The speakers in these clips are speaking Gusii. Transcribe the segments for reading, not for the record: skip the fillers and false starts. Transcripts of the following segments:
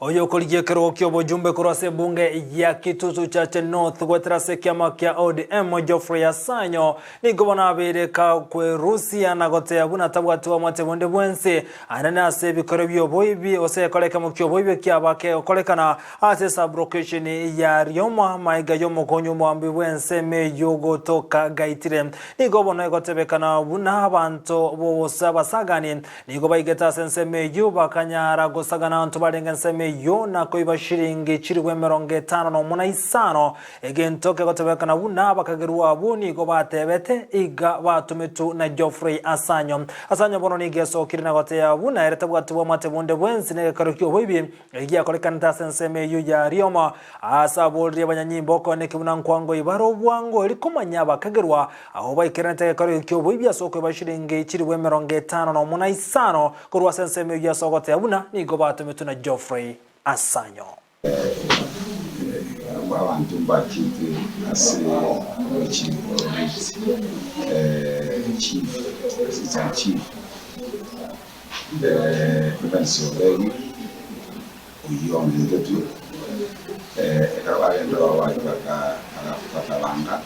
Oyokorigia ekerogo ki'obojumbe korwa ase ebunge ya Kitutu Chache North goetera ase ekiama kia ODM Geoffrey Asanyo nigo bono abeire kakwerusia na goteba buna tabwati oboamate bonde bwensi anene ase ebikoro bi'oboibi gose gekora ekemo ki'oboibi ekiaba kegokorekana ase sub-location ya Rioma maega y'omokonyi omoambi bw'ensemo eyio gotoka gaitire. Nigo bono egotebekana buna abanto bose abasagani Nigo baigete ase ensemo eyio, bakanyara gosagana abanto barenge ensemo eyio, na koiba shiringi chilifu 55. Egento kegotebekana buna abakagerwa abwo nigo batebete, Iga batometwe na Geoffrey Asanyo. Asanyo bono nigo esokire na goteba buna ere tabwati bwamate bonde bwensi negekero ki'oboibi egiakorekanete ase ensemo eyio ya Rioma. Aase aboririe abanyanyimbo okoeneki buna nkwango ibare obwango eri komanya abakagerwa Abwo baikeranete egekoro ekio ki'oboibi ase okoiba chiringi chilifu 55 korwa ase ensemo eyio ase ogoteba buna nigo batometwe na Geoffrey Asanyo. Abanto mbachete ase omochie o Leeds, chief, assistant chief, Evans Obegi, oyio omentetwe, ekero bagenda ororo bakabanga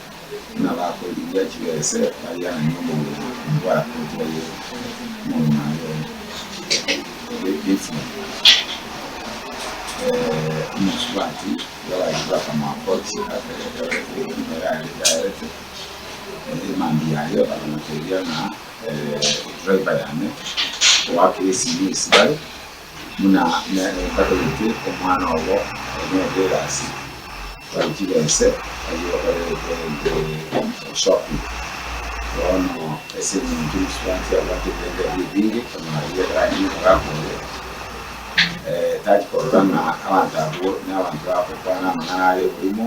buna bakorigia chibese bariananie omong'ina bwakotire omong'ina oye Gideon, omosubati bararia bakamoapproach yaerete, emambia yaye bakamotebia ng'a edriver yane oakire esimi esibare. Buna nere ntagete omwana obo onyore egasi, bare chibese ayio bakorerete shopping. Bono ase eng'encho omosubati abwate ebirengererio ebinge konyora riria ekero anyene omogaka oye, tachi korora ng'a abanto abwo na abanto bagokwana amang'ana are oborimo.